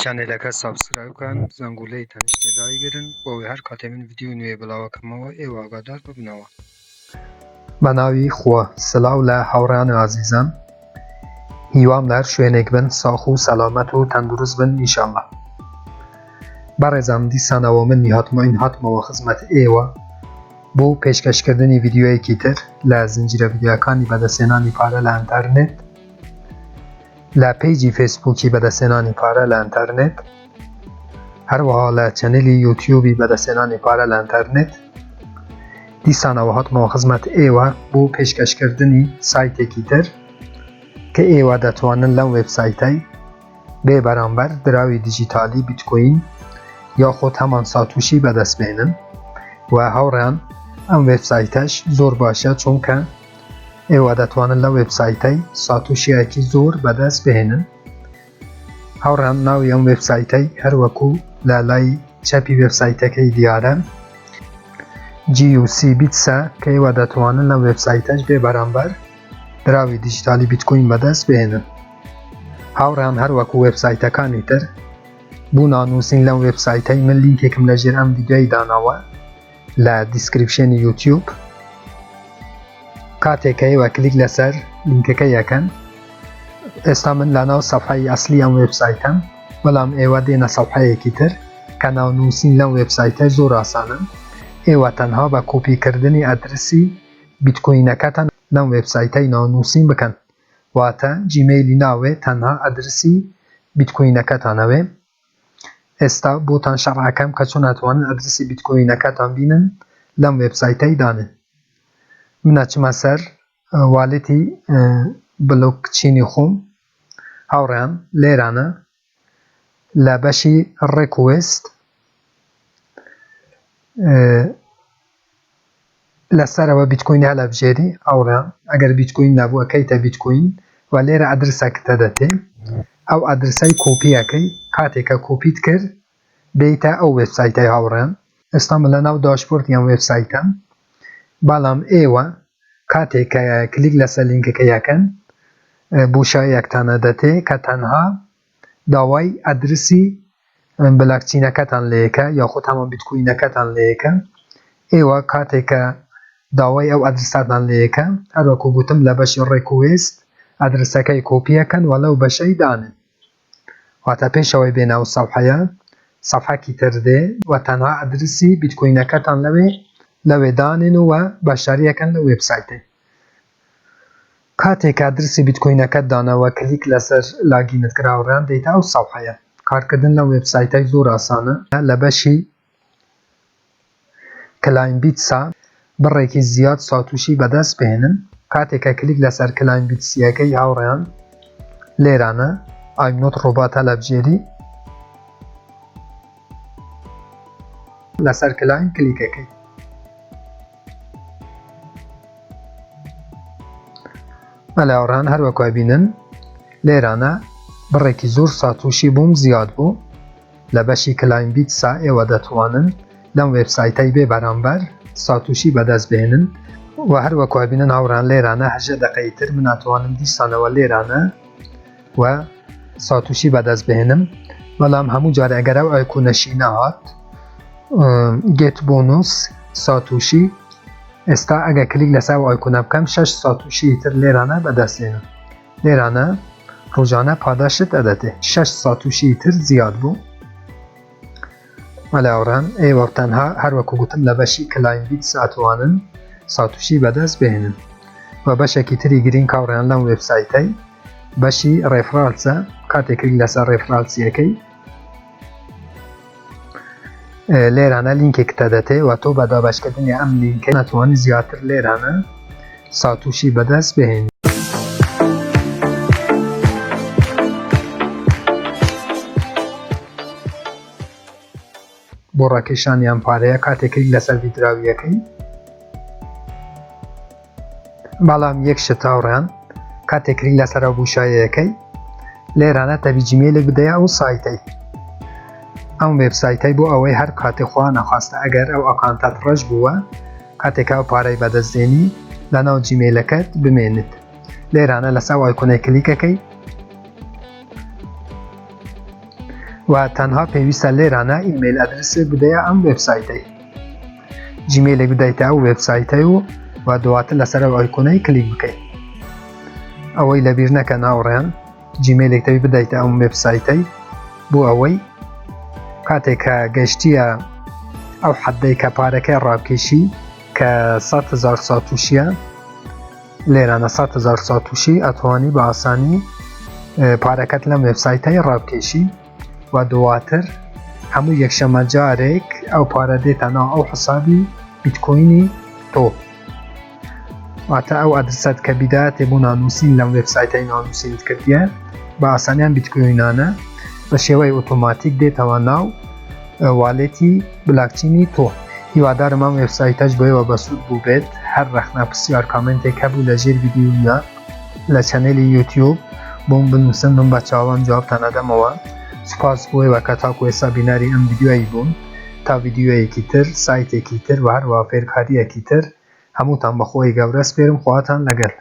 Channel ەکە subscribe بکەن زەنگولەی تەنیشتێ دایگرن بۆ ئەوەی هەر کاتێ من ڤیدیۆ نوێ بڵاوەکەمەوە ئێوە ئاگادار ببنەوە. بەناوی خوا سلاو لە هاوڕێیان و ئازیزان هیوام لە هەر شوێنێک بن ساخ و سەلامەت و تەندروست بن ئینشاللە بەڕێزان دیسانەوە من نیهات معین هاتمەوە خزمەت ئێوە بۆ پێشکەشکردنی ڤیدیۆیەکی تر لە زنجیرە ڤیدیۆکانی بەدەستهێنانی پارە لە ئەنتەرنێت لە page ی فەیسبووکی بەدەستهێنانی پارە لە ئەنتەرنێت هەروەها لە channel ی یوتیوبی بەدەستهێنانی پارە لە ئەنتەرنێت دیسانەوە هاتمەوە خزمەت ئێوە بۆ پێشکەشکردنی سایتێکی تر کە ئێوە دەتوانن لەم وێبسایتەی بێ بەرامبەر دراوی دیجیتالی بیتکۆین یاخود هەمان ساتوشی بەدەست بێنن و هاوڕێیان ئەم وێبسایتەش زۆر باشە چونکە ئێوە دەتوانن لە وێبسایتەی ساتوشیایەکی زۆر بەدەست بهێنن هاوڕێیان ناوی ئەم وێبسایتەی هەروەکو لە لای چەپی وێبسایتەکەی دیارە GUC Bits ە کە ئێوە دەتوانن لەم وێبسایتەش بێ بەرامبەر دراوی دیجیتالی بیتکۆین بەدەست بهێنن. هاوڕێیان هەروەکو وێبسایتەکانی تر بو نانوسین لەم وێبسایتەی من لینکێکم لە ژێر ئەم ڤیدیۆی داناوە لە description ی یوتیوب کاتێک کە ئێوە کلیک لەسەر لینکەکە یەکەن ئێستا من لەناو سەفحەی ئەسلی ئەم وێبسایتەم بەڵام ئێوە دێنە سەفحەیەکی تر کە ناونووسین لەم وێبسایتە زۆر ئاسانە ئێوە تەنها بە کۆپیکردنی ئەدرسی بیتکۆینەکەتان لەم وێبسایتەی ناونووسین بکەن واتە جیمەیلی ناوێ تەنها ئەدرسی بیتکۆینەکەتان ئەوێ ئێستا بۆتان شەرح ئەکەم کە چۆن ئەتوانن ئەدرسی بیتکۆینەکەتان بینن لەم وێبسایتەی دانێن من ئەچمە سەر wallet ی بلۆکچینی خۆم هاوڕێیان لێرانە لە بەشی request لەسەرەوە بیتکۆین هەلەبژێری هاوڕێیان ئەگەر بیتکۆین نەبوو ئەکەیتە بیتکۆین و لێرە ئەدرسەکتە دەتێ ئەو ئەدرسەی کۆپی ئەکەی کاتێک کە کۆپیت کرد دێیتە ئەو وێبسایتەی هاوڕێیان ئێستا من لەناو dashboard ی ئەم وێبسایتەم بەڵام ئێوە کاتێک کە کلیک لەسەر لینکەکە یەکەن بۆشاییەکتانە دەتێ کە تەنها داوای ئەدرسی بلاکچینەکەتان لێکە یاخود هەمان بیتکوینەکەتان لێکە ئێوە کاتێک کە داوای ئەو ئەدرساتان لێکە هەروەکو گوتم لە بەشی request ئەدرسەکەی کۆپیەکەن و لەو بەشەی دانن واتە پێشەوەی بێنە ئەو سەفحەیە سەفحەکی تر دێ و تەنها ئەدرسی بیتکوینەکەتان لەوێ لەوێ دانێن و بەشداریەکەن لە وێبسایتێ کاتێک کە ئەدرسی بیتکۆینەکەت دانا و کلیک لەسەر login ت کرا هاوڕێیان دێیتە ئەو سەفحەیە. کارکردن لەم وێبسایتەی زۆر ئاسانە. لە بەشی claim bits ا بڕێکی زیاد ساتوشی بەدەست بهێنن. کاتێک کە کلیک لەسەر claim bits یەکەی هاوڕێیان لێرانە I'm not robot هەلەبژێری. لەسەر claim کلیکەکەی. بەلێ هاوڕێیان هەر وەکو ئەبینن لێرانە بڕێکی زۆر ساتوشی بووم زیاد بوو لە بەشی claim bits ا ئێوە دەتوانن لەم وێبسایتەی بێ بەرامبەر ساتوشی بەدەست بێنن و هەر وەکو ئەبینن هاوڕێیان لێرانە هەژە دەقەی تر من ئەتوانم دیسانەوە لێرانە و ساتوشی بەدەست بهێنم بەڵام هەموو جارێ ئەگەر ئەو ئایکۆنەشی نەهات get bonus ساتوشی ئێستا ئەگە کلیک لەسەر ئەو ئایکۆنە بکەم شەش ساتوشی تر لێرانە بەدەست دێنم لێرانە ڕۆژانە پاداشت ئەدەتێ شەش ساتوشی تر زیاد بوو مەلا هاوڕێیان ئێوە تەنها هەر وەکو گوتم لە بەشی claim bits ئەتوانن ساتوشی بەدەست بهێنن و بەشێکی تری گرینگ هاوڕێیان لەم وێبسایتەی بەشی referrals ە کاتێک کلیک لەسەر referrals یەکەی لێرانە لینکێک تەدەتێ و تۆ بە دابەشکردنی ئەم لینکە ناتوانانی زیاتر لێرانە ساتوشی بەدەست بهێنی. بۆ ڕاکێشانی ئەم پارەیە کاتێک کلیک لەسەر withdraw یەکەی بەڵام یەک شت هاوڕێیان کاتێک کلیک لەسەر ئەو بوشایەکەی لێرانە تەبی جیمەیلێک بدەیە ئەو سایتەی ئەم وێبسایتەی بۆ ئەوەی هەر کاتێ خوا نەخواستە ئەگەر ئەو ئەکانتەت ڕەش بووە کاتێک ئەو پارەی بەدەست دێنی لەناو جیمەیلەکەت بمێنێت لێرانە لەسەر ئایکۆنەی کلیکەکەی. و تەنها پێویستە لێرانە email address ێک بدەیە ئەم وێبسایتەی Gmail ێک بدەیتە ئەو وێبسایتەی و و دواتر لەسەر ئەو icon ەی کلیک بکەیت. ئەوەی لەبیر نەکەن هاوڕێیان Gmail ێک تەوی بدەیتە ئەم وێبسایتەی بۆ ئەوەی کاتێک کە گەشتیە ئەو حەدەی کە پارەکەی ڕابکێشی کە 100,000 ساتوشیە لێرانە 100,000 ساتوشی ئەتوانی بە ئاسانی پارەکەت لەم وێبسایتەی ڕابکێشی و دواتر هەموو یەکشەمە جارێک ئەو پارە دێتە ناو ئەو حسابی بیتکۆینی تۆ. واتە ئەو ئەدرسەت کە بیداتێ بۆ نانووسین لەم وێبسایتەی نانووسینت کردیە بە ئاسانیان بیتکۆینانە بە شێوەی ئۆتۆماتیک دێتەوە ناو wallet ی بلاکچینی تۆ. هیوادارم ئەم وێبسایتەش بۆ ئێوە بەسوود بووبێت. هەر ڕەخنە پرسیار comment ێک هەبوو لە ژێر ڤیدیۆیە لە channel ی یوتیوب بۆم بنووسن من بە چاوان جوابتان ئەدەمەوە. سوپاس بۆ ئێوە کە تاکو ئێستا بینەری ئەم ڤیدیۆیەی بوون. تا ڤیدیۆیەکی تر سایتێکی تر و هەروەها فێرکارییەکی تر هەمووتان بە خوای گەورە سپێرم خواتان لەگەل.